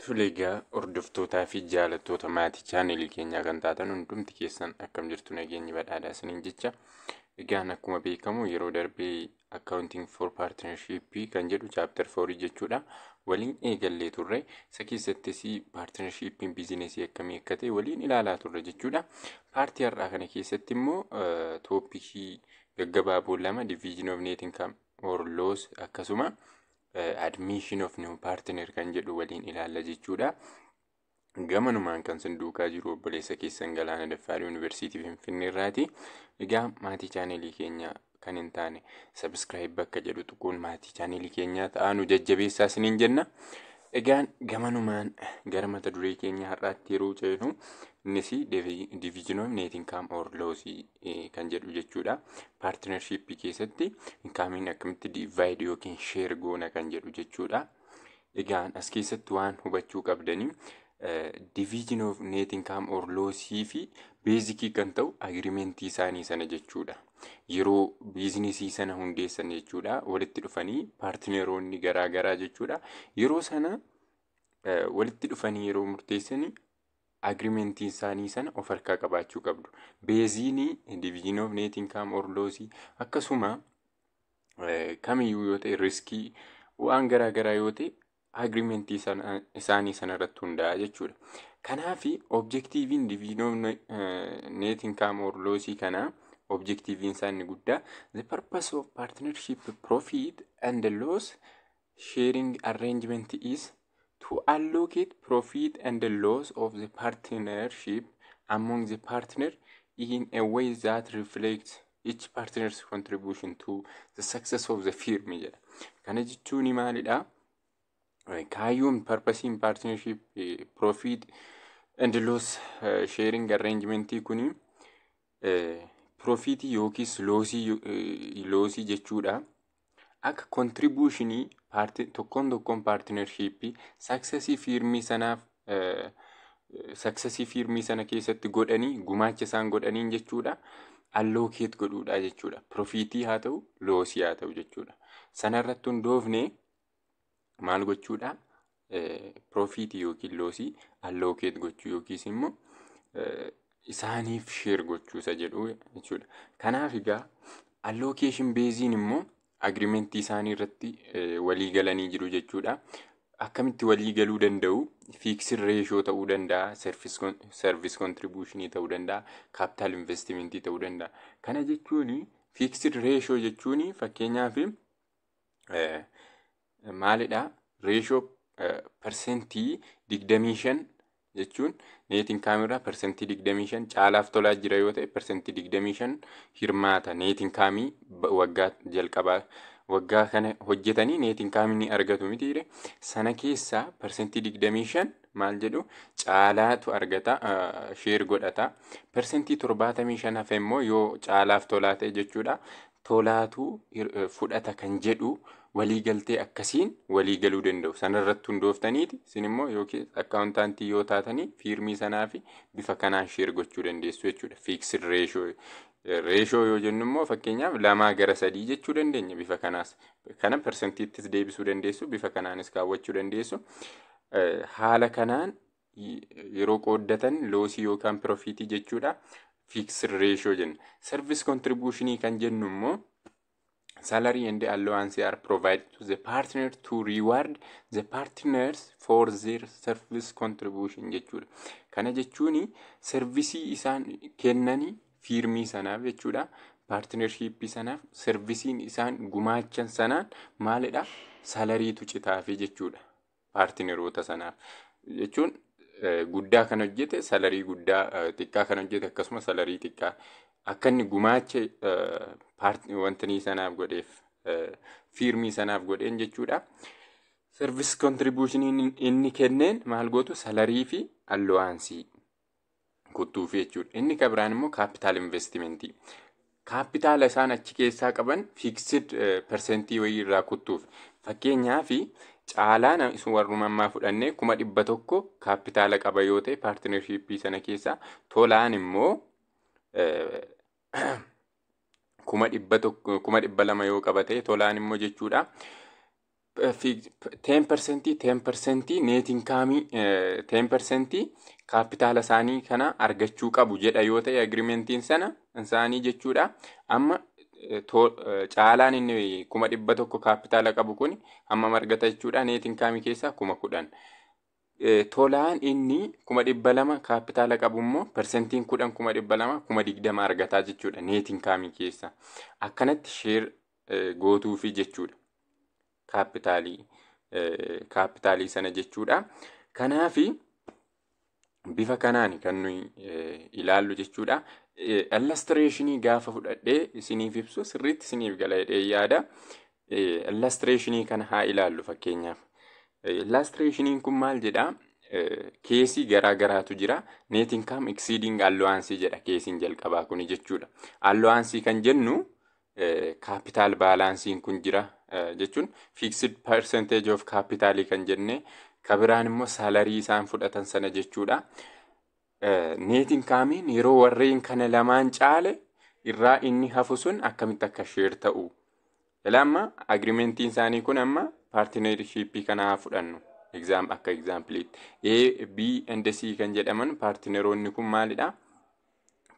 Tole egaa, hordoftootaa fi jaalattoota maatii chaanelii keenyaa kan taatan hundumti keessan, akkam jirtu? Nageenyi badhaadhaa isiniin jecha. Egaan akkuma beekamu yeroo darbee accounting for partnership kan jedhu chapter 4 jechuudha. Waliin eegallee turre. Isa keessattis partnershipiin biizinesii akkamii akka ta'e waliin ilaalaa turre jechuudha. Partii har'aa kana keessatti immoo topicii gaggabaaboo lama, division of net income or loss akkasuma admission of new partner kan jedhu waliin ilaalla jechuudha. Gamanumaan kan sin duukaa jiru obboleessa keessan Galaana Daffaarii, Yuunivarsiitii Finfinnee irraati. Egaa maatii chaanelii keenya kan hin taane subscribe bakka jedhu tuquun maatii chaanelii keenyaa ta'aa nu jajjabeessaa isiniin jenna. Egaan gamanumaan gara mata duree keenya har'aatti yeroo ceenu, innis division of net income or loss kan jedhu jechuudha. Partnership keessatti incomeiin akkamitti divide yookiin share goona kan jedhu jechuudha. Egaan as keessatti waan hubachuu qabdanii, division of net income or loss fi basicii kan ta'u agreementii isaanii sana jechuudha. Yeroo biizinesii sana hundeessan jechuudha. Walitti dhufanii partneroonni garaa garaa jechuudha. Yeroo sana walitti dhufanii yeroo murteessanii agreementii isaanii sana of harkaa qabaachuu qabdu. Baseiin division of net income or loss akkasuma kamiyyuu yoo ta'e, riskii waan garaa garaa yoo ta'e, agreementii isaanii sana irratti hundaa'a jechuudha. Kanaaf objectiveiin division of net income or loss kanaa, objectiveiin isaa inni guddaa, the purpose of partnership profit and loss sharing arrangement is to allocate profit and loss of the partnership among the partner in a way that reflects each partner's contribution to the success of the firm jedha. Kana jechuun maalidha? Kaayyoon, purposeiin partnership profit and loss sharing arrangementii kuni profitii yookiis lossii jechuudha. Akka contributionii tokkoon tokkoon partnershipii successii firmii sanaaf, successii firmii sana keessatti godhanii, gumaacha isaan godhaniin jechuudha. Allocate godhuudha jechuudha. Profitii haa ta'u, lossii haa ta'u jechuudha. Sanarratti hundoofne maal gochuudha? Profitii yookiin lossii allocate gochuu yookiis immoo isaaniif share gochuu isa jedhu jechuudha. Kanaaf egaa allocation baseiin immoo agreementii isaanii irratti walii galanii jiru jechuudha. Akkamitti walii galuu danda'u? Fixed ratio ta'uu danda'a, service contributionii ta'uu danda'a, capital investmentii ta'uu danda'a. Kana jechuun, fixed ratio jechuun fakkeenyaaf maalidha? Ratio 25% jechuun net incomeirraa 25% Caalaaf Tolaa jira yoo ta'e, 25% hirmaata net incomeii waggaa jalqabaa, waggaa kana hojjetanii net incomeii ni argatu mitiire? Sana keessaa 25% maal jedhu, Caalaatu argata, share godhata. 75% hafe immoo yoo Caalaaf Tolaa ta'e jechuudha, Tolaatu fudhata kan jedhu waliigaltee akkasiin walii galuu danda'u. Sanarratti hundooftaniiti isin immoo yookiin accountantii yoo taatanii firmii sanaa fi bifa kanaan share gochuu dandeessu jechuudha. Fixed ratio yoo jennu immoo fakkeenyaaf 2:3 jechuu dandeenya bifa kanaas. Kana persentiittis deebisuu dandeessu, bifa kanaanis kaawwachuu dandeessu. Haala kanaan yeroo qooddatan lossii yookaan profitii jechuudha. Fixed ratio jenna. Service contributionii kan jennu immoo salary and allowance are provided to the partner to reward the partners for their service contribution jechuudha. Kana jechuun serviceii isaan kennanii firmii sanaaf jechuudha. Partnershipii sanaaf serviceiin isaan gumaachan sanaan maalidha? Salaryitu citaafi jechuudha. Partneroota sanaaf jechuun guddaa kan hojjete salary guddaa, xiqqaa kan hojjete akkasuma salary xiqqaa, akka inni gumaacha wantanii sanaaf godheef, firmii sanaaf godheen jechuudha. Service contributionii inni kenneen maal gootu? Salary fi allowanceii kuttuufi jechuudha. Inni kan biraan immoo capital investmentii. Kaapitaala isaan achi keessaa qaban fixed percentii wayii irraa kuttuuf. Fakkeenyaaf Caalaan isin warruma ammaa fudhannee 100,000 kaapitaala qaba yoo ta'e partnershipii sana keessaa, Tolaan immoo 100,000, 200,000 yoo qaba ta'e, Tolaan immoo jechuudha. 10%, 10% net income, 10% kaapitaala isaanii kana argachuu qabu jedha yoo ta'e agreementiin sana isaanii jechuudha. Amma Caalaan inni 100,000 kaapitaala qabu kun hammam argata jechuudha? Net income keessaa 10,000. Tolaan inni 200,000 kaapitaala qabu immoo persentiin 10 200,000 20,000 argataa jechuudha net income keessa. Akkanatti share gootuufi jechuudha. Kaapitaalii sana jechuudha. Kanaafi bifa kanaan kan nuyi ilaallu jechuudha. Illustrationii gaafa fudhadhee isiniif ibsu sirriitti isiniif gala jedhee yaada. Illustrationii kana haa ilaallu fakkeenyaaf. Illustrationiin kun maal jedhaa? Caseii garaa garaatu jira. Net income exceeding allowance jedha caseiin jalqabaa kuni jechuudha. Allowance kan jennu capital balanceiin kun jira jechuun fixed percentage of capital kan jenne, kabiraan immoo salary isaan fudhatan sana jechuudha. Net incomeiin yeroo warreen kana lamaan caale irraa inni hafu sun akkamitti akka share ta'u. Ilaa, amma agreementiin isaanii kun, amma partnershipii kana haa fudhannu. Akka exampleiitti. A, B and C kan jedhaman partneroonni kun maalidha?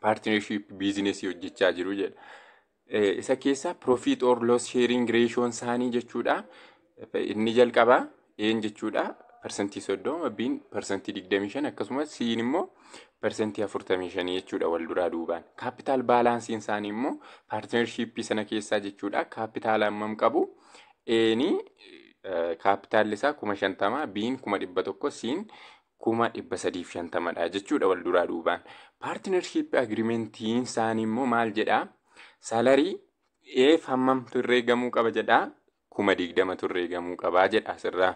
Partnership businessii hojjechaa jiru jedha. Isa keessaa profit or loss sharing ratioon isaanii jechuudha. Inni jalqabaa A'n jechuudha 30%, B'n 25%, akkasumas C'n immoo 45% jechuudha wal duraa duubaan. Capital balanceiin isaanii immoo partnershipii sana keessaa jechuudha. Kaapitaala hammam qabu? A'n kaapitaalli isaa 50,000, B'n 100,000, C'n 350,000dha jechuudha wal duraa duubaan. Partnership agreementiin isaanii immoo maal jedhaa? Salary A'f hammamtu herreegamuu qaba jedhaa? 20,000tu herreegamuu qabaa jedha asirraa.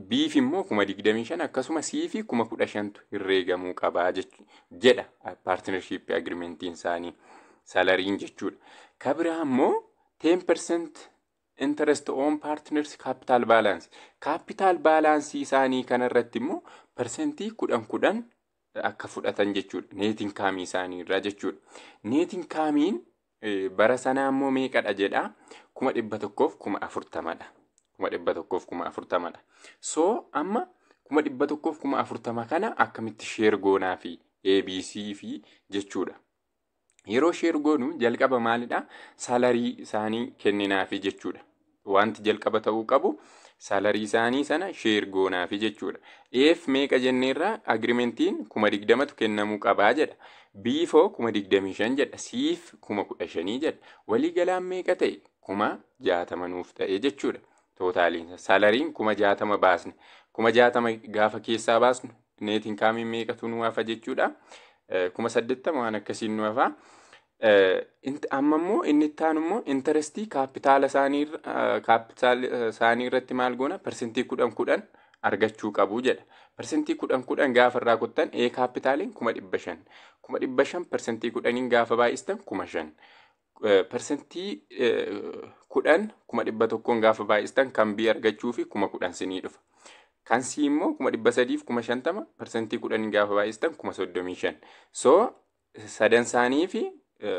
B'f immoo 25,000, akkasuma C fi 15,000tu herreegamuu qabaa jedha partnership agreementiin isaanii salaryiin jechuudha. Kabiraa immoo 10% interest on partners capital balance. Capital balance isaanii kanarratti immoo 10% 10 akka fudhatan jechuudha. Net incomeii isaanii irraa jechuudha. Net incomeiin bara sanaa immoo meeqadha jedha? 140,000dha. 140,000dha. So amma 140,000 kana akkamitti share goonaa fi ABC fi jechuudha. Yeroo share goonu jalqaba maalidha? Salary isaanii kenninaafi jechuudha. Wanti jalqaba ta'uu qabu salary isaanii sana share goonaafi jechuudha. A'f meeqa jenneerraa? Agreementiin 20,000tu kennamuu qabaa jedha. B'foo 25,000 jedha. C'f 15,000 jedha. Waliigalaan meeqa ta'e? 60,000 nuuf ta'e jechuudha. Totaliin salaryiin 60,000 baasne. 60,000 gaafa keessaa baasnu net incomeiin meeqatu nu hafa jechuudha? 80,000 waan akkasiin nu hafa. Amma immoo inni itti aanu immoo interestii kaapitaala isaanii irratti maal goona? 10% 10 argachuu qabu jedha. 10% 10 gaafa irraa kuttan A kaapitaaliin 500,000. 500,000 10%n gaafa baay'istan 5,000. 10% 100,000 gaafa baay'istan kan B argachuu fi 10,000 sinii dhufa. Kan C immoo 350,000 10% gaafa baay'istan 35,000. So sadan isaanii fi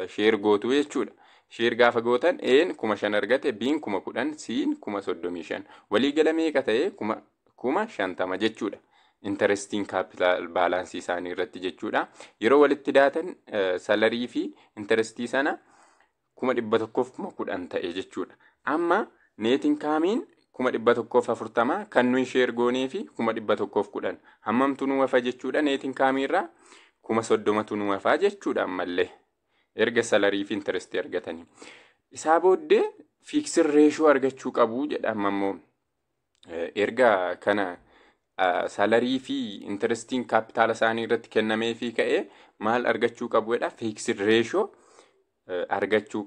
share gootuu jechuudha. Share gaafa gootan A'n 5,000 argate, B'n 10,000, C'n 35,000. Waliigala meeqa ta'e? 50,000 jechuudha. Interestiin capital balanceii isaanii irratti jechuudha. Yeroo walitti daatan salary fi interestii sana 110,000 ta'e jechuudha. Amma net incomeiin 140,000 kan nuyi share goonee fi 110,000. Hammamtu nu hafa jechuudha net incomeii irraa? 30,000tu nu hafaa jechuudha ammallee. Erga salary fi interestii argatanii. Isaa booddee fixed ratio argachuu qabu jedha amma immoo. Erga kana salary fi interestiin kaapitaala isaanii irratti kennamee fi ka'ee maal argachuu qabu jedha? Fixed ratio argachuu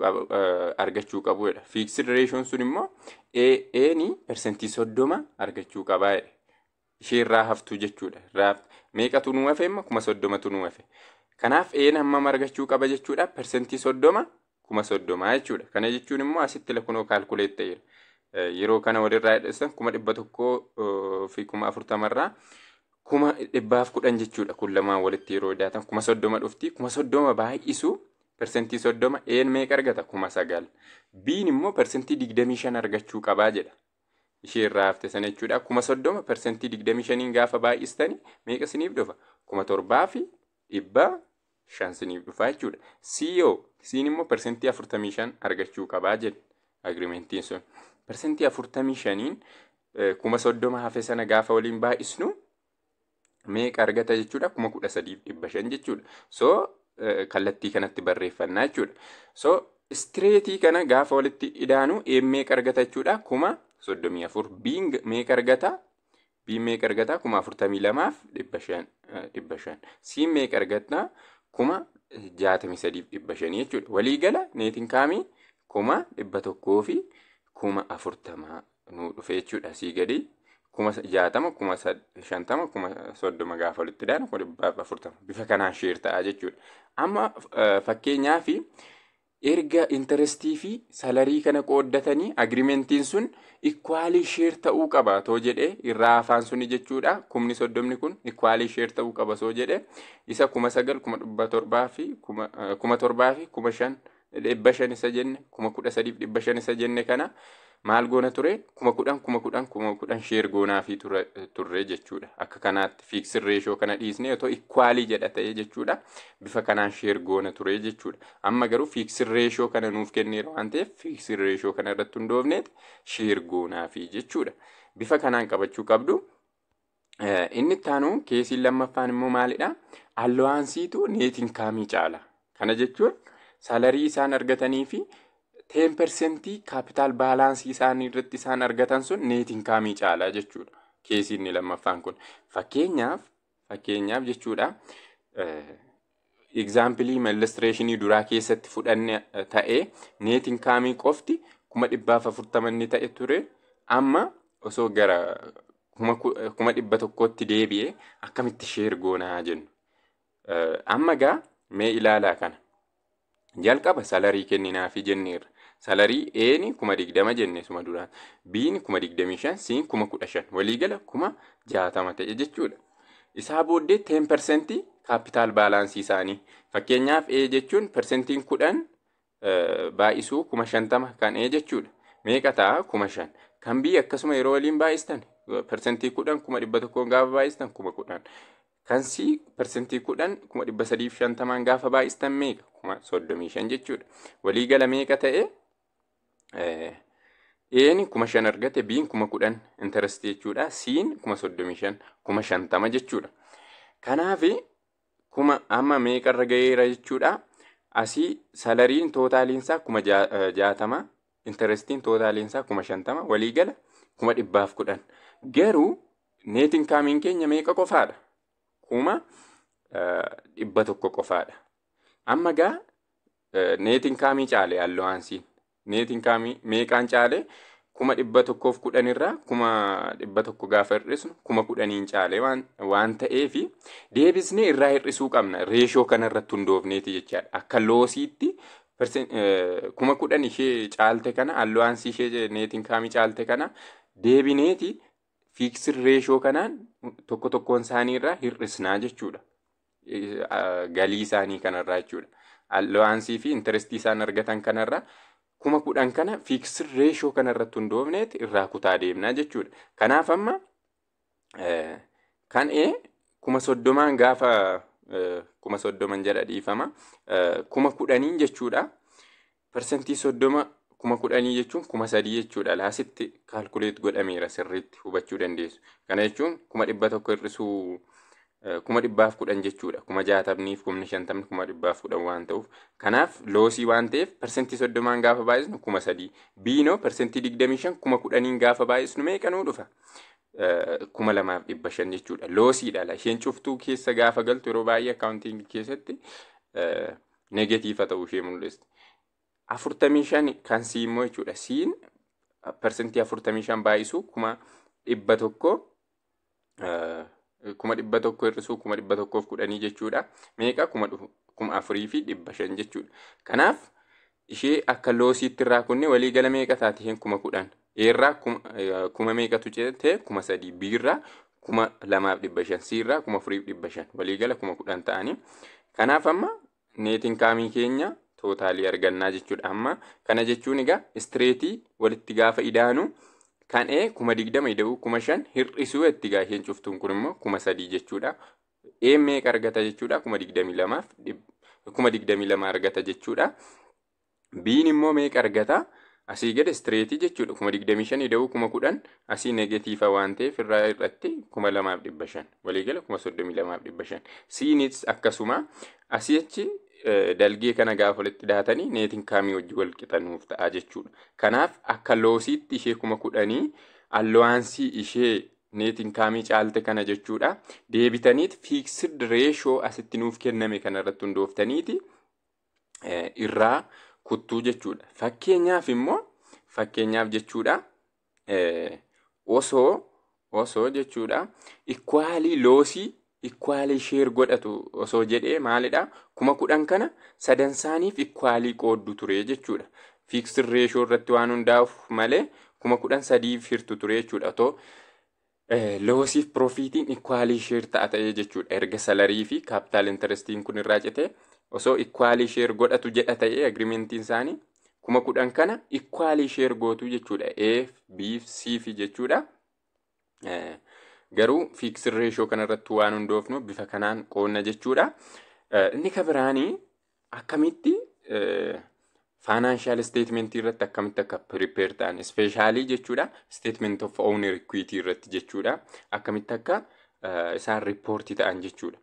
qabu jedha. Fixed ratioon sun immoo A'n 30% argachuu qabaa jedha. Ishee irraa haftuu jechuudha. Meeqatu nu hafe amma? 30,000tu nu hafe. Kanaaf A'n hammam argachuu qaba jechuudha? 30% 30,000 jechuudha. Kana jechuun immoo asitti lakunoo calculate ta'eera. Yeroo kana walirraa hidhessan 140,000rraa 110,000 jechuudha. Kun lamaan walitti yeroo dhiyaatan 30,000 dhufti. 30,000 baay'isu 30% A'n meeqa argata? 9,000. B'n immoo 25% argachuu qabaa jedha. Ishee irraa hafte sana jechuudha. 30,000 25% gaafa baay'istani meeqa siniif dhufa? 7,500 siniif dhufa jechuudha. CEO siin immoo 45% argachuu qabaa jedhe agreementiin sun. 45%n 30,000 hafe sana gaafa waliin baay'isnu meeqa argata jechuudha? 13,500 jechuudha. So kallattii kanatti barreeffannaa jechuudha. So straightii kana gaafa walitti idaanu A'n meeqa argata jechuudha? 34,000. B'n meeqa argata? B'n meeqa argata? 42,500. 500. C'n meeqa argata? 63,500 jechuudha. Waliigala net incomeii 140,000 nuu dhufe jechuudha. Asii gadi 60,000, 50,000, 30,000 gaafa walitti idaanu 140,000 bifa kanaan share ta'a jechuudha. Amma fakkeenyaaf erga interestii fi salary kana qooddatanii agreementiin sun equally share ta'uu qaba too jedhee irraa afaan suni jechuudha. 30,000 kun equally share ta'uu qaba soo jedhee isa 9,000, 700,000 fi 7,000 fi 5,500 isa jenne, 13,500 isa jenne kana maal goona ture? 10,000, 10,000, 10,000 share goonaa fi turre jechuudha. Akka kanaatti fixed ratio kana dhiisnee otoo equally jedha ta'e jechuudha. Bifa kanaan share goona ture jechuudha. Amma garuu fixed ratio kana nuuf kenneera waan ta'eef fixed ratio kana irratti hundoofneet share goonaa fi jechuudha. Bifa kanaan qabachuu qabdu. Inni itti aanu caseiin lammaffaan immoo maalidha? Allowanceiitu net incomeii caala. Kana jechuun salary isaan argatanii fi 10% capital balanceii isaanii irratti isaan argatan sun net incomeii caalaa jechuudha. Caseiin inni lammaffaan kun. Fakkeenyaaf jechuudha. Exampleii illustrationii duraa keessatti fudhanne ta'ee net incomeii qofti 140,000 inni ta'e ture, amma osoo gara 100,000tti deebi'ee akkamitti share goonaa jennu. Amma gaa mee ilaalaa kana. Jalqaba salary kenninaafi jenneerra. Salary A'n 20,000 jenne suma duraan. B'n 25,000, C'n 15,000. Waliigala 60,000 ta'e jechuudha. Isaa booddee 10% capital balanceii isaanii. Fakkeenyaaf A jechuun 10% baay'isuu 50,000 kan A jechuudha. Meeqa ta'a? 5,000. Kan B akkasuma yeroo waliin baay'istan 10% 100,000 gaafa baay'istan 10,000. Kan C 10% 350,000 gaafa baay'istan meeqa? 35,000 jechuudha. Waliigala meeqa ta'e? A'n 5,000 argate, B'n 10,000 interestii jechuudha. C'n 35,000, 50,000 jechuudha. Kanaaf kuma amma meeqarra gaheera jechuudha? Asii salaryn totaliinsaa 60,000, interestiin totaliinsaa 50,000, waliigala 110,000. Garuu net incomeiin keenya meeqa qofaadha? 100,000 qofaadha. Amma gaa net incomeii caale allowanceiin. Net incomeii meeqaan caale? 110,000 irraa 100,000 gaafa hir'isnu 10,000n caale waan ta'eefi deebisnee irraa hir'isuu qabna. Ratio kanarratti hundoofneeti jechaadha. Akka lossiitti 10,000 ishee caalte kana, allowanceii ishee net incomeii caalte kana deebineeti fixed ratio kanaan tokko tokkoon isaanii irraa hir'isnaa jechuudha. Galii isaanii kanarraa jechuudha. Allowanceii fi interestii isaan argatan kanarraa 10,000 kana fixed ratio kanarratti hundoofneeti irraa kutaa deemnaa jechuudha. Kanaaf amma kan E 30,000n gaafa 30,000n jedha, dhiifama, 10,000n jechuudha. 30% 10,000 jechuun 3,000 jechuudha. Laasitti calculate godhameera, sirriitti hubachuu dandeessu. Kana jechuun 100,000 hir'isuu 110,000 jechuudha. 60,000f 50,000 110,000 waan ta'uuf. Kanaaf lossii waan ta'eef 30%n gaafa baay'isnu 3,000. B'noo 25% 10,000n gaafa baay'isnu meeqa nuu dhufa? 2,500 jechuudha. Lossiidha. Isheen cuftuu keessa gaafa galtu yeroo baay'ee accountingii keessatti negative ta'uu ishee mul'isti. 45 kan C immoo jechuudha. C'n 45% baay'isuu 100,000, 100,000 hir'isuu 110,000 jechuudha. Meeqa? 4,500 jechuudha. Kanaaf ishee akka lossiitti irraa kunne waliigala meeqa taati isheen 10,000? A'rraa kuma meeqatu ta'e? 3,000. B'rraa 2,500. C'rraa 4,500. Waliigala 10,000 ta'anii. Kanaaf amma net incomeii keenya totalii argannaa jechuudha. Amma kana jechuun egaa straightii walitti gaafa idaanu Kan E 20,000 ida'uu 5,000 hir'isuu itti gaa isheen cuftuun kun immoo 3,000 jechuudha. E meeqa argata jechuudha? 22,000 argata jechuudha. B'n immoo meeqa argata? Asii gad straight jechuudha. 25,000 ida'uu 10,000 asii negative waan ta'eef irraa irratti 2,500, waliigala 32,500. C'nis akkasuma asii achi dalgee kana gaafa walitti daatanii net income wajji wal qixanuuf ta'a jechuudha. Kanaaf akka lossiitti ishee 10,000 allowance ishee net income caalte kana jechuudha. Deebitaniit fixed ratio asitti nuuf kenname kanarratti hundooftaniiti irraa kuttuu jechuudha. Fakkeenyaaf immoo, fakkeenyaaf jechuudha, osoo jechuudha equally loss equally share godhatu osoo jedhee maalidha? 10,000 kana sadansaaniif equally qooddu ture jechuudha. Fixed ratio irratti waan hundaa'uuf malee 10,000 sadiif hirtu ture jechuudha. Otoo lossiif profitiin equally share ta'a ta'ee jechuudha. Erga salary fi capital interestiin kun irraa citee osoo equally share godhatu jedha ta'ee agreementiin isaanii 10,000 kana equally share gootu jechuudha. A, B, C fi jechuudha. Garuu fixed ratio kanarratti waan hundoofnu bifa kanaan qoonna jechuudha. Inni ka biraanii akkamitti financial statement irratti akkamitti akka prepare ta'an, especially jechuudha statement of owner equity irratti jechuudha, akkamitti akka isaan report ta'an jechuudha.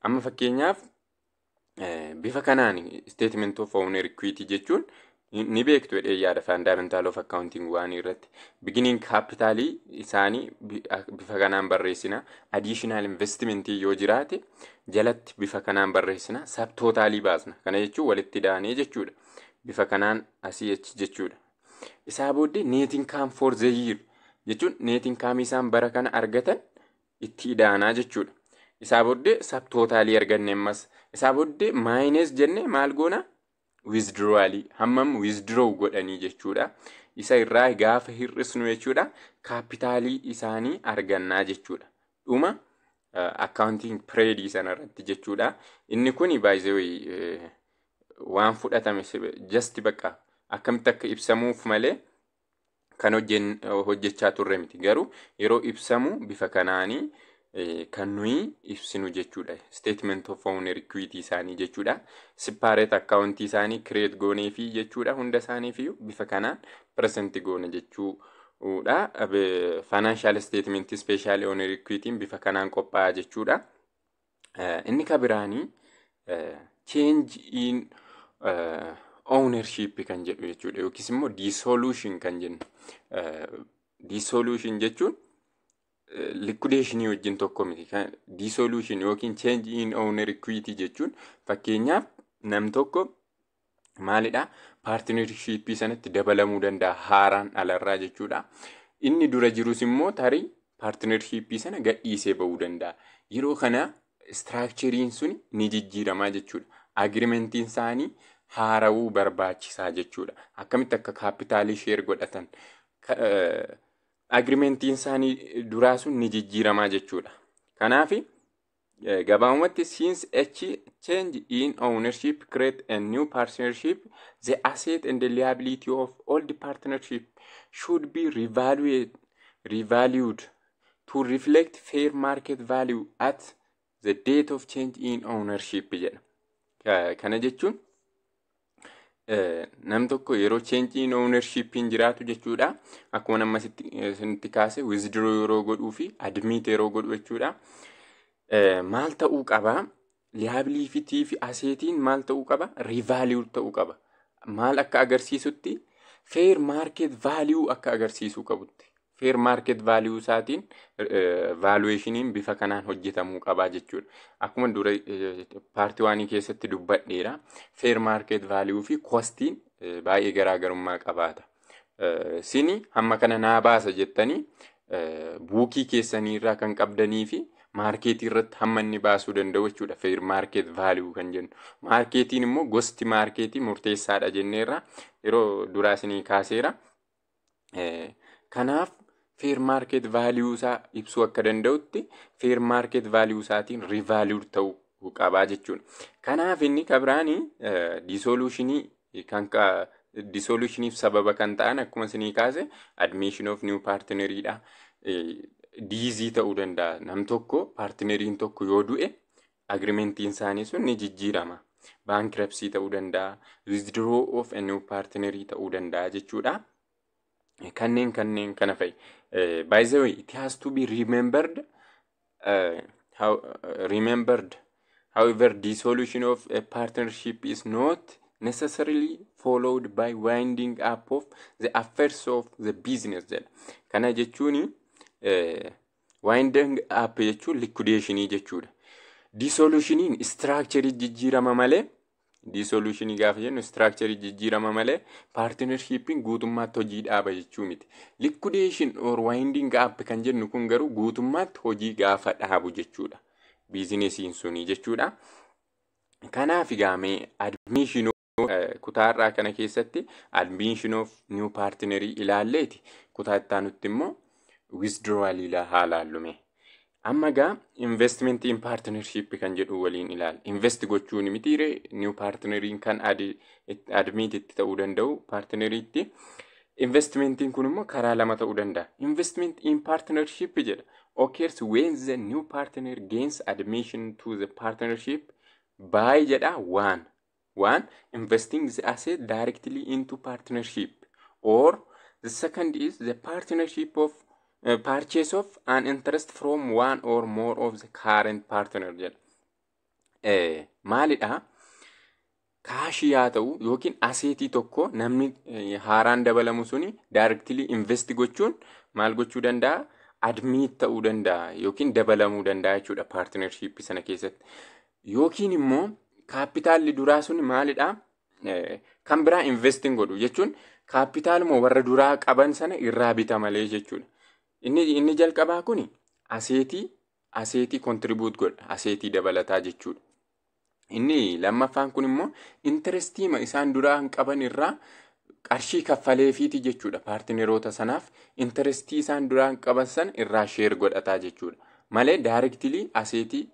Amma fakkeenyaaf bifa kanaan statement of owner equity jechuun ni beektu jedhee yaada fundamental of accounting waan irratti. Beginning capitalii isaanii bifa kanaan barreessina. Additional investment yoo jiraate jalatti bifa kanaan barreessina. Subtotalii baasna. Kana jechuun walitti daanee jechuudha. Bifa kanaan asii achi jechuudha. Isaa booddee net income for the year jechuun net income isaan bara kana argatan itti idaanaa jechuudha. Isaa booddee subtotalii arganne ammas. Isaa booddee minus jenne maal goona? Withdrawalii hammam withdraw godhanii jechuudha. Isa irraa gaafa hir'isnu jechuudha capitalii isaanii argannaa jechuudha. Dhuma accounting period sana irratti jechuudha. Inni kuni baay'ee waan fudhatame just bakka akkamitti akka ibsamuuf malee kan hojjechaa turre miti. Garuu yeroo ibsamu bifa kanaanii kan nuyi ibsinu jechuudha. Statement of owner equity isaanii jechuudha. Separate account isaanii create goonee fi jechuudha, hunda isaaniif bifa kanaan present goone jechuudha. Financial statement special owner equity bifa kanaan qophaa'a jechuudha. Inni ka biraanii change in ownership kan jedhu jechuudha, yookiis immoo dissolution kan jennu. Dissolution jechuun liquidationii wajjin tokko miti. Dissolution yookiin change in owner equity jechuun fakkeenyaaf nam tokko maalidha, partnershipii sanatti dabalamuu danda'a haaraan alarraa jechuudha. Inni dura jirus immoo tarii partnershipii sana gadhiisee bahuu danda'a. Yeroo kana structureiin sun ni jijjiiramaa jechuudha. Agreementiin isaanii haarawuu barbaachisaa jechuudha. Akkamitti akka capitalii share godhatan agreementiin isaanii duraa sun ni jijjiiramaa jechuudha. Kanaaf gabaabumatti, since a change in ownership create a new partnership, the asset and the liability of old partnership should be revalued to reflect fair market value at the date of change in ownership jedha. Kana jechuun nam tokko yeroo change in ownership hin jiraatu jechuudha. Akkuma nama sitti kaase withdraw yeroo godhuu fi admit yeroo godhu jechuudha. Maal ta'uu qaba? Liability fi assetiin maal ta'uu qaba? Revalue ta'uu qaba. Maal akka agarsiisutti? Fair market value akka agarsiisuu qabutti. Fair market value isaatiin valuationiin bifa kanaan hojjetamuu qabaa jechuudha. Akkuma dura part oneii keessatti dubbadheera. Fair market value fi costiin baay'ee garaagarummaa qabaata. Sini hamma kana naa baasa jettanii bookii keessanii irraa kan qabdanii fi marketii irratti hamma inni baasuu danda'u jechuudha. Fair market value kan jennu. Marketiin immoo gosti marketii murteessaadha jenneerra, yeroo duraa isinii kaaseera. Kanaaf fair market value isaa ibsuu akka danda'utti fair market value isaatiin revalue ta'uu qabaa jechuudha. Kanaaf inni kabiraanii dissolutionii kan Dissolutioniif sababa kan ta'an akkuma isinii kaase admission of new partneriidha. Deathii ta'uu danda'a. Nam tokko, partneriin tokko yoo du'e, agreementiin isaanii sun ni jijjiirama. Bankruptcy ta'uu danda'a. Withdraw of a new partnerii ta'uu danda'a jechuudha. Kanneen kana fa'i. By the way, it has to be remembered how, remembered, however, dissolution of a partnership is not necessarily followed by winding up of the affairs of the business jedha. Kana jechuun, winding up jechuun liquidationii jechuudha. Dissolutioniin structure jijjiirama malee, dissolutionii gaafa jennu structure jijjiirama malee, partnershipiin guutummaatti hojii dhaaba jechuu miti. Liquidation or winding up kan jennu kun garuu guutummaatti hojii gaafa dhaabu jechuudha. Businessiin suni jechuudha. Kanaaf egaa mee admission, kutaarraa kana keessatti admission of new partnerii ilaalleeti, kutaa itti aanutti immoo withdrawal haa laallume. Amma gaa investment in partnership kan jedhu waliin ilaalla. Invest gochuun mitiire new partneriin kan admit itti ta'uu danda'u partneriitti. Investmentiin kun immoo karaa lama ta'uu danda'a. Investment in partnership jedha. Occurs when the new partner gains admission to the partnership by jedha one, investing the asset directly into partnership, or the second is the partnership of purchase of an interest from one or more of the current partner jedha. Maalidha? Cashii haa ta'u yookiin assetii tokko namni haaraan dabalamu suni directly invest gochuun maal gochuu danda'a? Admit ta'uu danda'a yookiin dabalamuu danda'a jechuudha partnership sana keessatti. Yookiin immoo capitalli duraa sun maalidha? Kan biraa investing godhu jechuun capitaluma warra duraa qaban sana irraa bita malee jechuudha. Inni jalqabaa kuni assetii contribute godha, assetii dabalataa jechuudha. Inni lammaffaan kun immoo interestiima isaan duraa qaban irraa qarshii kaffaleefiiti jechuudha, partneroota sanaaf interestii isaan duraan qaban sana irraa share godhataa jechuudha. Malee directly assetii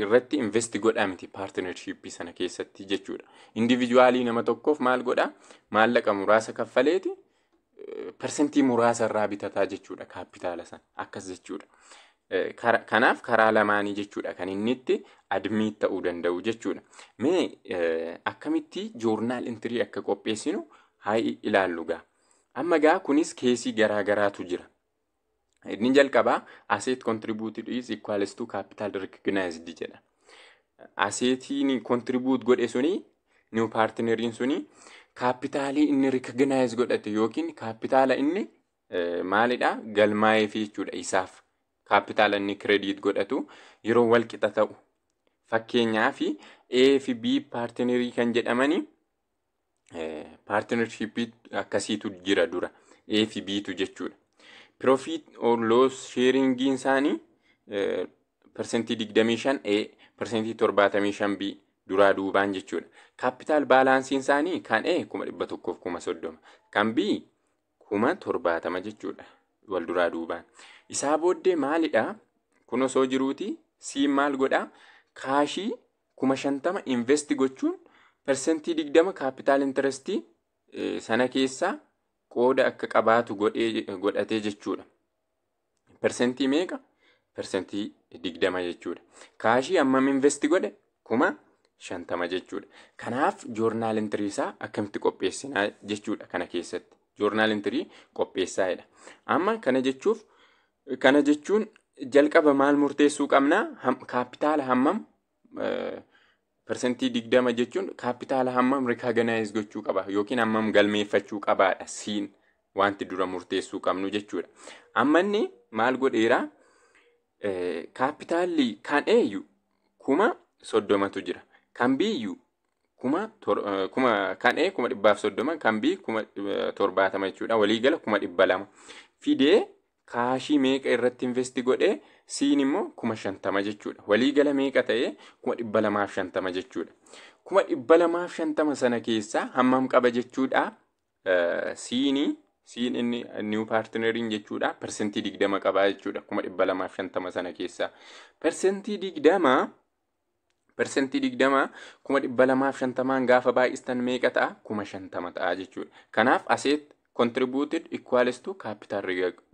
irratti invest godhaa miti partnershipii sana keessatti jechuudha. Individualii nama tokkoof maal godhaa? Maallaqa muraasa kaffaleeti persentii muraasa irraa bitataa jechuudha capitala sana, akkas jechuudha. Kanaaf karaa lamaanii jechuudha kan inni itti admit ta'uu danda'u jechuudha. Mee akkamitti journal entry akka qopheessinu haa ilaallu gaa. Amma gaa kunis caseii garaa garaatu jira. Inni jalqabaa asset contributed is equals to capital recognized jedha. Assetiin contribute godhe suni, new partneriin suni, capitalii inni recognize godhate yookiin capitala inni maalidha galmaa'eefi jechuudha isaaf. Capitala inni credit godhatu yeroo wal qixa ta'u. Fakkeenyaaf, A fi B partnerii kan jedhamani, partnershipii akkasiitu jira dura, A fi Btu jechuudha. Profit or loss sharingiin isaanii 25% A, 75% B duraa duubaan jechuudha. Capital balanceiin isaanii kan A 130,000, kan B 70,000 jechuudha wal duraa duubaan. Isaa booddee maalidha? Kun osoo jiruuti C maal godhaa? Cashii 50,000 invest gochuun 20% capital interestii sana keessaa qooda akka qabaatu godhatee jechuudha. Persentii meeqa? 20% jechuudha. Cashii hammam invest godhe? 50,000 jechuudha. Kanaaf journal entry isaa akkamitti qopheessinaa jechuudha kana keessatti. Journal entry qopheessaa'edha. Amma kana jechuun jalqaba maal murteessuu qabnaa? Capitala hammam, 20% jechuun capitala hammam recognize gochuu qaba yookiin hammam galmeeffachuu qabaadha C'n wanti dura murteessuu qabnu jechuudha. Amma inni maal godheera? Capitalli kan A 30,000tu jira. Kan B'yyu kuma kan A 130,000, kan B 70,000 jechuudha. Waliigala 200,000. Fidee cashii meeqa irratti invest godhee? C'n immoo 50,000 jechuudha. Waliigala meeqa ta'ee? 250,000 jechuudha. 250,000 sana keessaa hammam qaba jechuudha? C'n inni new partneriin jechuudha. 20% qabaa jechuudha. 250,000 sana keessaa. 20%. 20% 250,000n gaafa baay'istan meeqa ta'a? 50,000 ta'a jechuudha. Kanaaf asset contributed equals to capital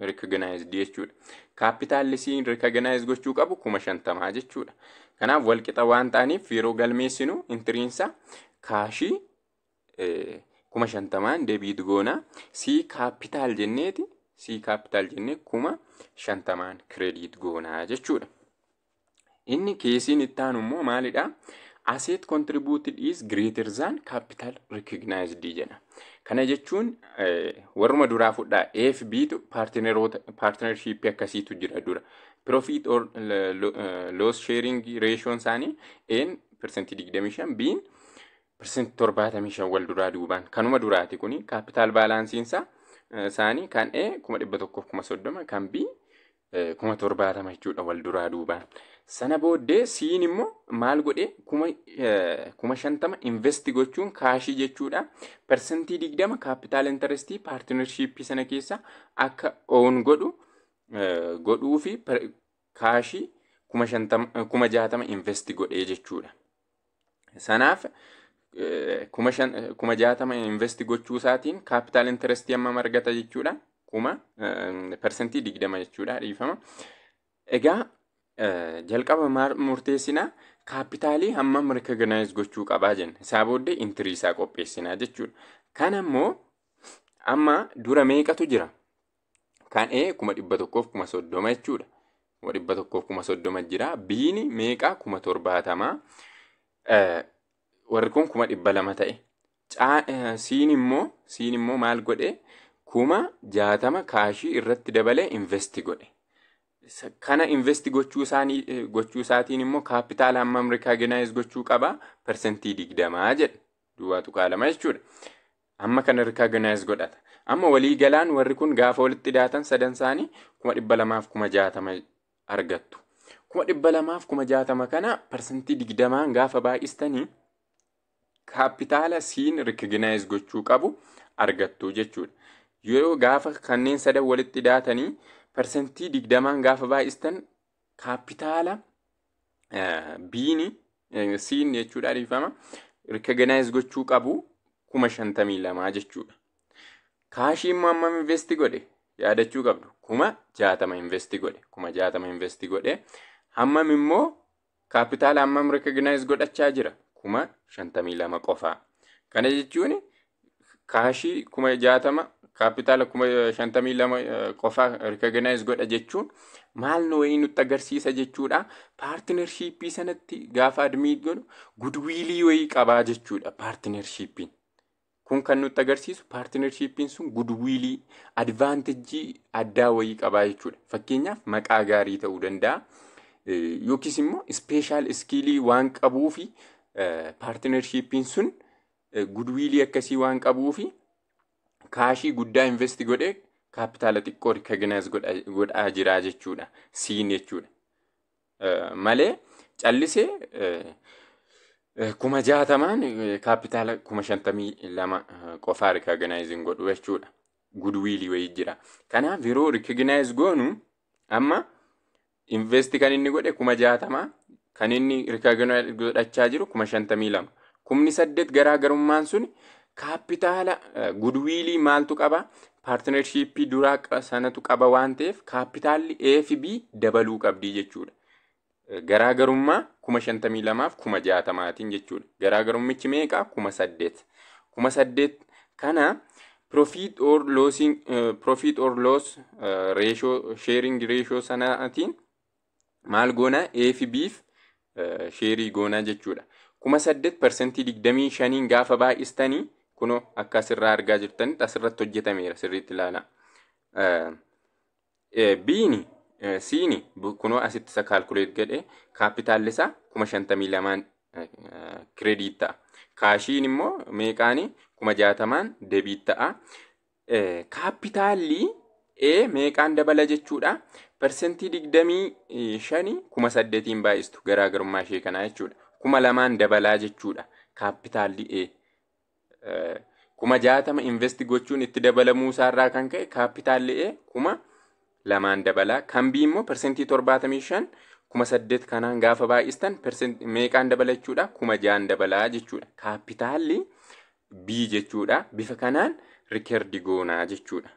recognized jechuudha. Kaapitaalli siin recognize gochuu qabu 50,000 jechuudha. Kanaaf walqixa waan ta'aniif yeroo galmeessinu entryiinsa cashii 50,000n debit goona. C capital jenneeti, C capital jennee 50,000n credit goonaa jechuudha. Inni caseiin itti aanu immoo maalidha? Asset contributed is greater than capital recognized jedha. Kana jechuun warruma duraa fudhaa, A fi B tu partnership akkasiitu jira dura. Profit or loss sharing ratio isaanii A'n 25%, B'n 75% wal duraa duubaan. Kanuma duraati kuni. Capital balanceiinsa isaanii kan A 130,000, kan B 70,000 jechuudha wal duraa duubaan. Sana booddee C'n immoo maal godhee? 50,000 invest gochuun cashii jechuudha. 20% capital interestii partnershipii sana keessa akka own godhu godhuu fi cashii 50,000, 60,000 invest godhee jechuudha. Sanaaf 60,000 invest gochuu isaatiin capital interestii hammam argata jechuudha? 20% jechuudha, dhiifama. Egaa jalqaba maal murteessinaa? Kaapitaalii hammam recognize gochuu qabaa jenna. Isaa booddee entry isaa qopheessinaa jechuudha. Kana immoo amma dura meeqatu jira? Kan A 130,000 jechuudha. 130,000 jira. B'n meeqa? 70,000. Warri kun 200,000 ta'e. C'n immoo maal godhe? 60,000 cashii irratti dabalee invest godhe. Kana invest gochuu isaanii gochuu isaatiin immoo kaapitaala hammam recognize gochuu qaba? 20% jedha. 0.2 jechuudha. Amma kana recognize godhata. Amma walii galaan warri kun gaafa walitti dhiyaatan sadan isaanii 260,000 argattu. 260,000 kana 20%n gaafa baay'istanii kaapitaala C'n recognize gochuu qabu argattu jechuudha. Yeroo gaafa kanneen sadan walitti dhiyaatanii 20%n gaafa baay'istan kaapitaala B'ni, C'n jechuudha, dhiifama, recognize gochuu qabu 52,000 jechuudha. Cashii immoo hammam invest godhe? Yaadachuu qabdu, 60,000 invest godhe. 60,000 invest godhe, hammam immoo kaapitaala hammam recognize godhachaa jira? 52,000 qofaa. Kana jechuun cashii 60,000, kaapitaala 52,000 qofaa recognize godha jechuun maal nu wayii nutti agarsiisa jechuudha? Partnershipii sanatti gaafa admit godhu goodwillii wayii qabaa jechuudha partnershipiin. Kun kan nutti agarsiisu partnershipiin sun goodwillii, advantageii addaa wayii qabaa jechuudha. Fakkeenyaaf maqaa gaarii ta'uu danda'a. Yookiis immoo special skillii waan qabuu fi partnershipiin sun goodwillii akkasii waan qabuu fi cashii guddaa invest godhee kaapitaala xiqqoo recognize godhaa jira jechuudha. C'n jechuudha. Malee callisee 60,000n kaapitaala 52,000 qofaa recognize hin godhu jechuudha. Goodwillii wayii jira. Kanaaf yeroo recognize goonu amma invest kan inni godhe 60,000, kan inni recognize godhachaa jiru 52,000. 8,000 garaagarummaan sun kaapitaala goodwillii maaltu qaba? Partnershipii duraa sanatu qaba waan ta'eef kaapitaalli A fi B dabaluu qabdii jechuudha. Garaagarummaa 52,000f 60,000tiin jechuudha. Garaagarummichi meeqa? 8,000. 8,000 kana profit or loss ratio, sharing ratio sanaatiin maal goona? A fi B'f shareii goonaa jechuudha. 8,000 25%n gaafa baay'istanii, kunoo akka asirraa argaa jirtanitti asirratti hojjetameera, sirriitti ilaala. B'ni, C'ni kunoo asitti isa calculate godhe, kaapitaalli isaa 52,000n credit ta'a. Cashiin immoo meeqaani? 60,000n debit ta'a. Kaapitaalli A meeqaan dabala jechuudha? 25% 8,000n baay'istu garaagarummaa ishee kanaa jechuudha. 2,000n dabalaa jechuudha kaapitaalli A. 60,000 invest gochuun itti dabalamuu isaarraa kan ka'e kaapitaalli A 2,000n dabalaa. Kan B immoo 75% 8,000 kanaan gaafa baay'istan meeqaan dabala jechuudha? 6,000 dabalaa jechuudha. Kaapitaalli B jechuudha. Bifa kanaan record goonaa jechuudha.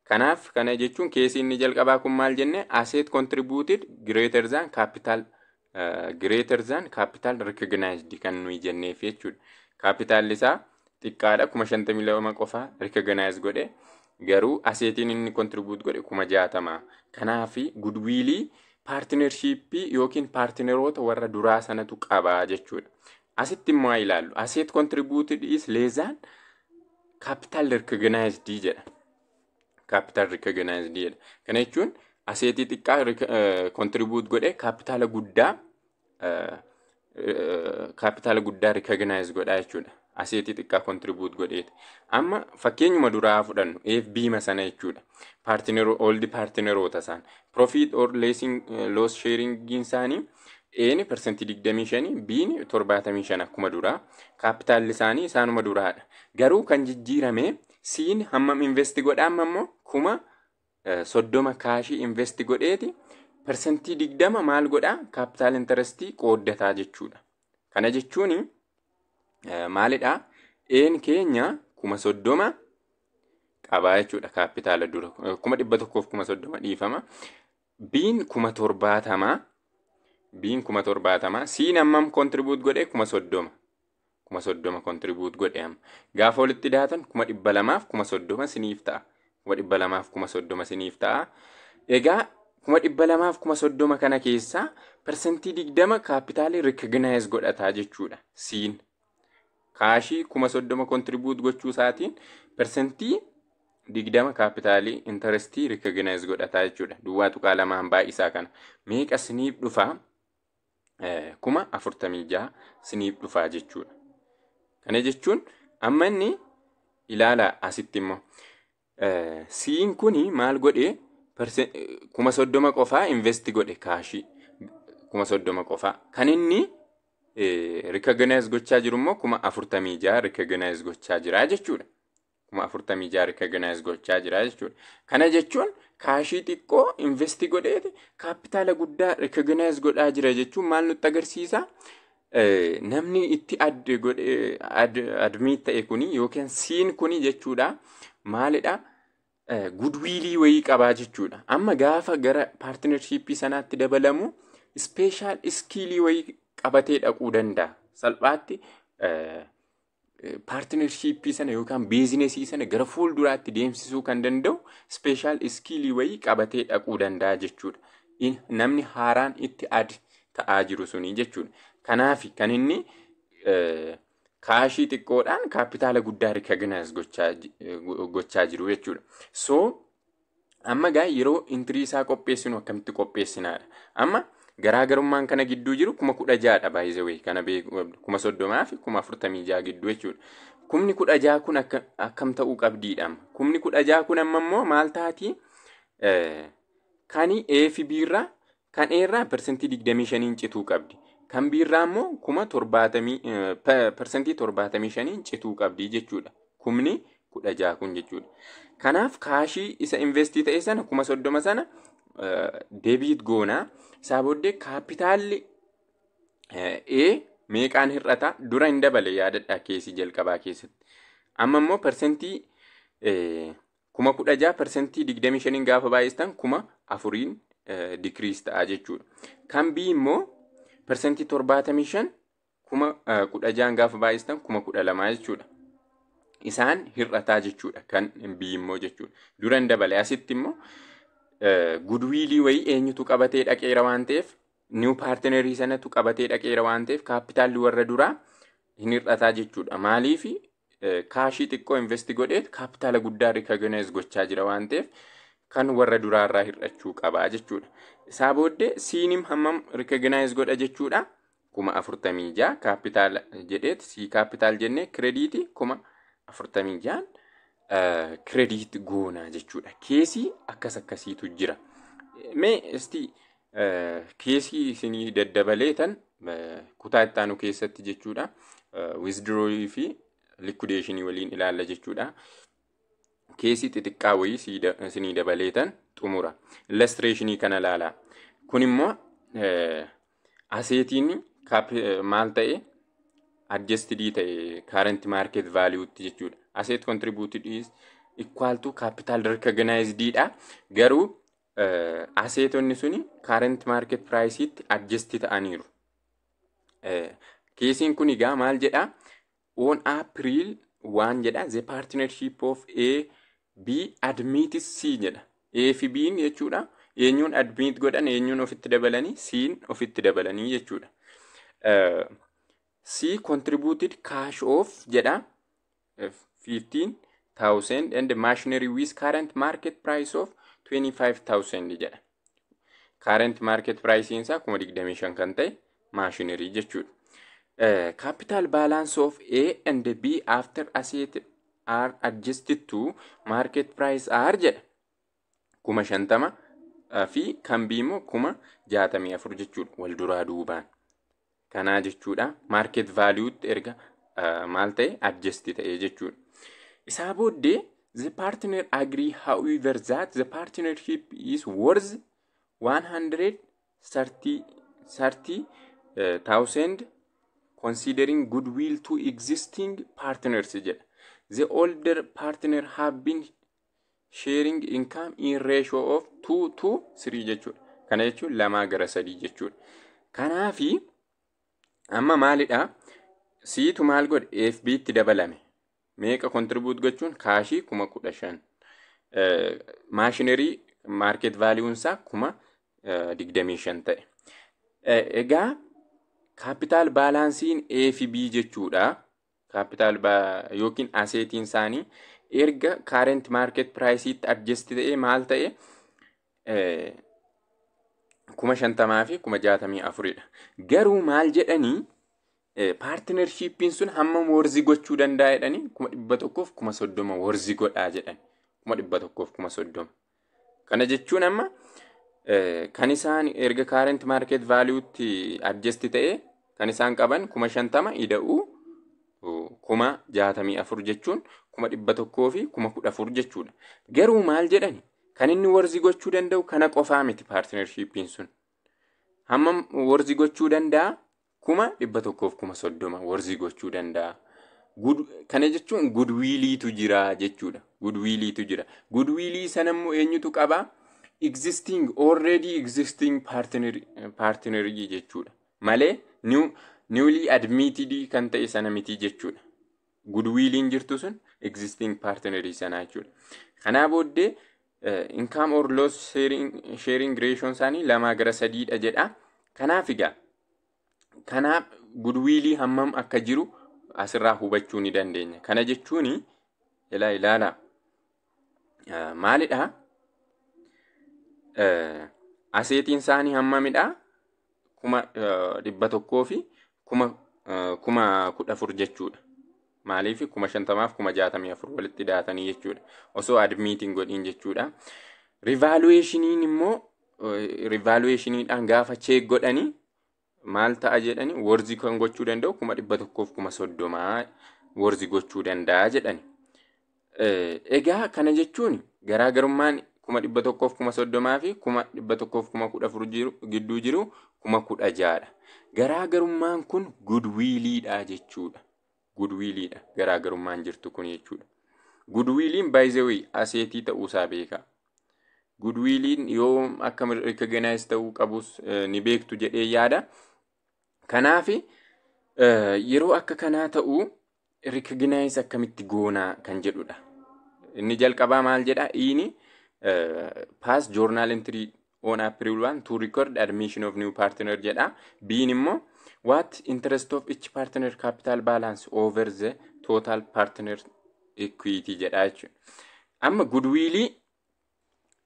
Kanaaf kana jechuun caseii inni jalqabaa kun maal jenne? Asset contributed greater than capital, greater than capital recognized kan nuyi jenneef jechuudha. Kaapitaalli isaa xiqqaadha, 52,000 qofa recognize godhe, garuu assetiin inni contribute godhe 60,000. Kanaafi goodwillii partnershipii yookiin partneroota warra duraa sanatu qabaa jechuudha. Asitti immoo haa ilaallu. Asset contributed is less than capital recognized jedha. Capital recognized jedha. Kana jechuun assetii xiqqaa contribute godhe kaapitaala guddaa recognize godha jechuudha. Assetii xiqqaa contribute godheeti. Amma fakkeenyuma duraa fudhannu, A fi B sana jechuudha. Partner, old partneroota isaan. Profit or loss sharing isaanii A'n 25%, B'n 75 akkuma duraa. Kaapitaalli isaanii isaanuma duraadha. Garuu kan jijjiirame, C'n hammam invest godha? Amma immoo 30,000 cashii invest godheeti 20% maal godhaa? Capital interestii qooddataa jechuudha. Kana jechuun maalidhaa? A'n keenya 30,000 qabaa jechuudha kaapitaala dura. 130,000, dhiifama. B'n 70,000. B'n 70,000. C'n hammam contribute godhe? 30,000. 30,000 contribute godhe amma. Gaafa walitti daatan 230,000 siniif ta'a. 230,000 siniif ta'a. Egaa 230,000 kana keessaa 20% kaapitaalii recognize godhataa jechuudha. C'n. Cashii 30,000 contribute gochuu isaatiin 20% kaapitaalii interestii recognize godhataa jechuudha. 0.2n baay'isaa kana. Meeqa siniif dhufaa? 46,000 siniif dhufaa jechuudha. Kana jechuun amma inni ilaala, asitti immoo C'n kuni maal godhee? 30,000 qofaa invest godhe, cashii 30,000 qofaa. Kan inni recognize gochaa jiru immoo 46,000 recognize gochaa jira jechuudha. 46,000 recognize gochaa jira jechuudha. Kana jechuun cashii xiqqoo invest godheeti kaapitaala guddaa recognize godhaa jira jechuun maal nutti agarsiisa? Namni itti add godhee admit ta'e kuni yookiin C'n kuni jechuudha, maalidha? Goodwillii wayii qabaa jechuudha. Amma gaafa gara partnershipii sanaatti dabalamu special skillii wayii qabatee dhaquu danda'a. Salphaatti partnershipii sana yookaan businessii sana gara fuulduraatti deemsisuu kan danda'u special skillii wayii qabatee dhaquu danda'a jechuudha. Namni haaraan itti add ta'aa jiru suni jechuudha. Kanaaf kan inni cashii xiqqoodhaan kaapitaala guddaa recognize gochaa jiru jechuudha. So amma gaa yeroo entry isaa qopheessinu akkamitti qopheessinaadha? Amma garaagarummaan kana gidduu jiru 16,000dha, baay'ee kana beeku, 30,000 fi 46,000 gidduu jechuudha. 16,000 kun akkam ta'uu qabdiidha? 16,000 kun amma immoo maal taati? Kani A fi B irraa, kan A irraa 25%n cituu qabdi. Kan B irraa immoo 75%n cituu qabdi jechuudha. 16,000 kun jechuudha. Kanaaf cashii isa investii ta'e sana, 30,000 sana debit goonaa. Isaa booddee kaapitaalli A meeqaan hir'ata? Dura hin dabale, yaadadhaa, caseii jalqabaa keessatti. Amma immoo 16,000 25%n gaafa baay'istan 4,000n decrease ta'a jechuudha. Kan B immoo 75% 16,000n gaafa baay'istan 12,000 jechuudha. Isaan hir'ataa jechuudha kan B immoo jechuudha. Dura hin dabale. Asitti immoo goodwillii wayii eenyutu qabatee dhaqeera waan ta'eef, new partnerii sanatu qabatee dhaqeera waan ta'eef, kaapitaalli warra duraa hin hir'ataa jechuudha. Maaliif? Cashii xiqqoo invest godheet kaapitaala guddaa recognize gochaa jira waan ta'eef, kan warra duraarraa hir'achuu qabaa jechuudha. Isaa booddee C'n hammam recognize godha jechuudha? 46,000 kaapitaala jedheet C capital jennee creditii 46,000n credit goonaa jechuudha. Caseii akkas akkasiitu jira. Mee isti caseii isinii daddabaleetan kutaa itti aanu keessatti jechuudha. Withdrawii fi liquidationii waliin ilaalla jechuudha. Caseii xixiqqaa wayii isinii dabaleetan xumura. Illustrationii kana ilaalaa. Kun immoo Assetiin maal ta'e? Adjusted ta'e current market valuetti jechuudha. Asset contributed is equal to capital recognized dha. Garuu assetonni suni current market price'itti adjust ta'aniiru. Caseiin kun egaa maal jedhaa? On April 1 jedha, the partnership of A B admits C jedha. A fi B'n jechuudha. Eenyuun admit godhan? Eenyuun ofitti dabalanii? C'n ofitti dabalanii jechuudha. C contributed cash of jedha 15,000 and machinery with current market price of 25,000 jedha. Current market price isaa 25,000 kan ta'e machinery jechuudha. Capital balance of A and B after asset are adjusted to market price are jedha. 50,000 fi kan B immoo 64,000 jechuudha wal duraa duubaan. Kanaa jechuudha, market valuetti erga maal ta'e? Adjust ta'e jechuudha. Isaa booddee the partner agree, however, that the partnership is worth 130,000 considering goodwill to existing partners jedha. The older partner have been sharing income in ratio of 2 to 3 jechuudha. Kana jechuun 2 gara 3 jechuudha. Kanaafi amma maalidha? Ctu maal godhe? A fi B'tti dabalame. Meeqa contribute gochuun? Cashii 15,000. Machinery market valueun isaa 25,000 ta'e. Egaa capital balanceiin A fi B jechuudha. Capital yookiin assetiin isaanii erga current market price'itti adjust ta'ee maal ta'e? 50,000 fi 64,000dha. Garuu maal jedhanii? Partnershipiin sun hammam worth gochuu danda'a jedhanii? 130,000 worth godhaa jedhan. 130,000. Kana jechuun amma kan isaan erga current market valuetti adjust ta'e kan isaan qaban 50,000 ida'uu 64,000 jechuun 114,000 jechuudha. Garuu maal jedhani? Kan inni worth gochuu danda'u kana qofaa miti partnershipiin sun. Hammam worth gochuu danda'a? 130,000 worth gochuu danda'a. Kana jechuun goodwilliitu jira jechuudha. Goodwilliitu jira. Goodwillii sana immoo eenyutu qabaa? Existing, already existing partnerii jechuudha. Malee newly admitted kan ta'e sana miti jechuudha. Goodwilliin jirtu sun existing partnerii sanaa jechuudha. Kanaa booddee income or loss sharing ratio isaanii 2 gara 3dha jedha. Kanaaf egaa kanaaf goodwillii hammam akka jiru asirraa hubachuu ni dandeenya. Kana jechuun ilaa ilaala. Maalidha? Assetiin isaanii hammamidha? 114,000 jechuudha. Maaliif? 50,000f 64,000 walitti daatanii jechuudha. Osoo admitiin godhiin jechuudha. Revaluationiin immoo revaluationiidhaan gaafa check godhanii maal ta'a jedhani? Worth kan gochuu danda'u 130,000 worth gochuu danda'a jedhani. Egaa kana jechuun garaagarummaan 130,000 fi 114,000 gidduu jiru 16,000dha. Garaagarummaan kun goodwilliidha jechuudha. Goodwilliidha garaagarummaan jirtu kun jechuudha. Goodwilliin, by the way, assetii ta'uusaa beeka. Goodwilliin yoo akka recognize ta'uu qabus ni beektu jedhee yaada. Kanaaf yeroo akka kanaa ta'u recognize akkamitti goonaa kan jedhudha. Inni jalqabaa maal jedha? Inni pass journal entry on April 1 to record admission of new partner jedha. B'n immoo what interest of each partner capital balance over the total partner equity jedha jechuudha. Amma goodwillii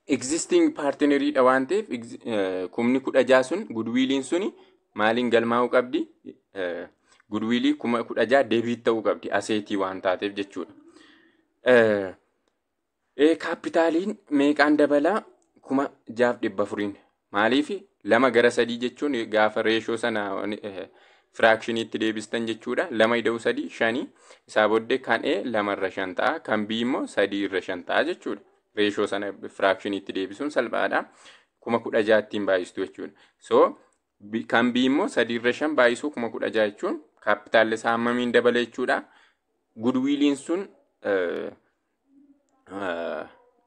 existing partneriidha waan ta'eef 16,000 sun, goodwilliin suni maaliin galmaa'uu qabdi? Goodwillii 16,000 debit ta'uu qabdi assetii waan taateef jechuudha. Capitaliin meeqaan dabalaa? 6,400n. Maaliif? 2 gara 3 jechuun gaafa ratio sana fractioniitti deebistan jechuudha. Lama ida'u sadii shanii. Isaa booddee kan A 2 irra 5 ta'a. Kan B immoo 3 irra 5 ta'a jechuudha. Ratio sana fractioniitti deebisuun salphaadha. 16,000 ittiin baay'istu jechuudha. So Kan B immoo 3/5 baay'isuu 16,000 jechuun kaapitaalli isaa hammamiin dabale jechuudha. Goodwilliin sun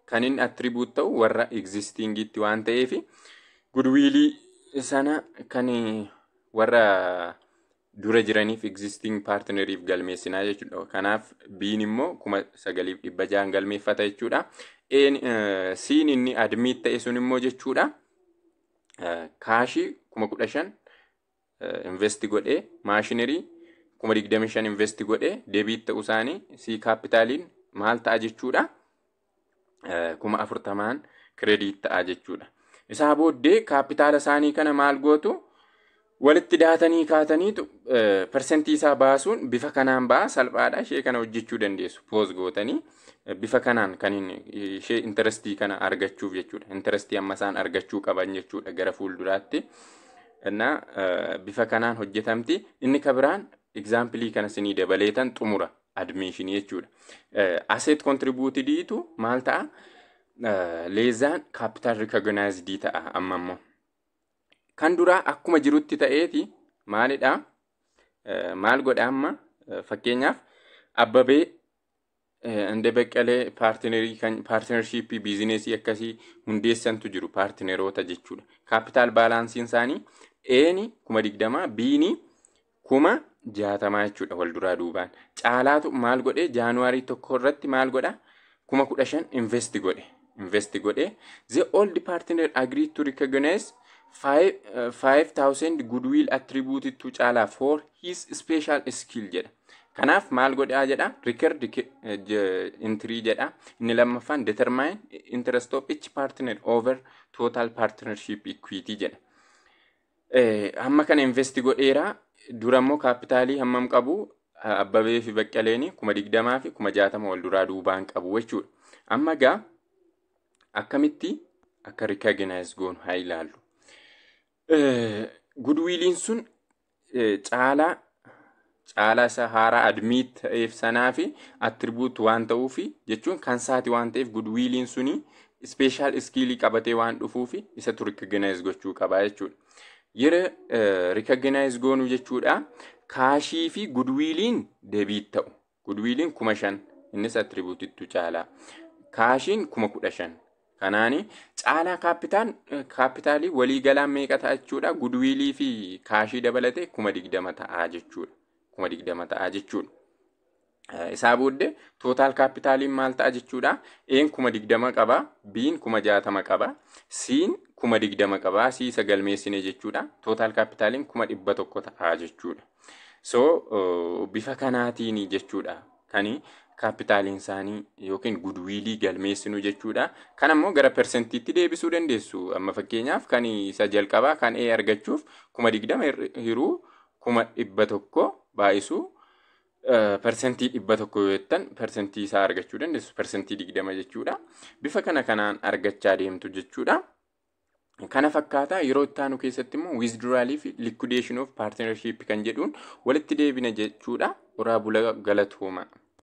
kan inni attribute ta'u warra existingitti waan ta'eef, goodwillii sana kan warra dura jiraniif, existing partneriif galmeessinaa jechuudha. Kanaaf B'n immoo 9,600 galmeeffata jechuudha. C'n inni admit ta'e sun immoo jechuudha. Cashii 15,000 invest godhee, machinery 25,000 invest godhee debit ta'uu isaanii C capitaliin maal ta'a jechuudha. 40,000n credit ta'a jechuudha. Isaa booddee kaapitaala isaanii kana maal gootu? Walitti daatanii kaataniitu persentii isaa baasuun bifa kanaan ba'a, salphaadha. Ishee kana hojjechuu dandeessu, pause gootanii bifa kanaan kan ishee interestii kana argachuuf jechuudha. Interestii amma isaan argachuu qaban jechuudha gara fuulduraatti. Innaa bifa kanaan hojjetamti. Inni kabiraan examplii kana sinii dabaleetan xumura admissionii jechuudha. Asset contributediitu maal ta'a? Less than capital recognized ta'a amma immoo. Kan duraa akkuma jirutti ta'eeti maalidha? Maal godha amma? Fakkeenyaaf, Abbabee Inde Beqqalee partnerii kan partnershipii businessii akkasii hundeessantu jiru, partneroota jechuudha. Capital balanceiin isaanii A'n 20,000, B'n 60,000 jechuudha wal duraa duubaan. Caalaatu maal godhee? January 1 irratti maal godha? 15,000 invest godhe. Invest godhe. The old partner agreed to recognize 5000 goodwill attributed to Caalaa for his special skill jedha. Kanaaf maal godhaa jedha? Record entry jedha. Inni lammaffaan determine interest of each partner over total partnership equity jedha. Hamma kana invest godheera. Dura immoo kaapitaalii hammam qabu? Abbabee fi Baqqaleeni 20,000 fi 60,000 wal duraa duubaan qabu jechuudha. Amma gaa akkamitti akka recognize goonu haa ilaallu. Goodwilliin sun Caalaa isa haaraa admit ta'eef sanaa fi attribute waan ta'uufi, jechuun kan saati waan ta'eef, goodwilliin suni special skillii qabatee waan dhufuufi isatu recognize gochuu qabaa jechuudha. Yeroo recognize goonuu jechuudha, cashii fi goodwilliin debit ta'u. Goodwilliin 5,000, innis attributeitu Caalaa. Cashiin 15,000. Kanaani Caalaa kaapitaalii waliigalaan meeqa ta'a jechuudha? Goodwillii fi cashii dabalatee 20,000 ta'a jechuudha. 20,000 ta'a jechuudha. Isaa booddee total capitaliin maal ta'a jechuudha? A'n 20,000 qaba, B'n 60,000 qaba, C'n 20,000 qaba, C isa galmeessine jechuudha. Total capitaliin 100,000 ta'a jechuudha. So bifa kanaatiin jechuudha kani kaapitaaliin isaanii yookiin goodwillii galmeessinu jechuudha. Kan ammoo gara persentiitti deebisuu dandeessu. Amma fakkeenyaaf kan isa jalqabaa kan A argachuuf 20,000 hiruu 100,000 baay'isuu 100% yoo jettan persentii isaa argachuu dandeessu. 20% jechuudha. Bifa kana kanaan argachaa deemtu jechuudha. Kana fakkaataa yeroo itti aanu keessatti immoo withdrawalii fi liquidation of partnership kan jedhuun walitti deebina jechuudha. Horaa bula, galatooma.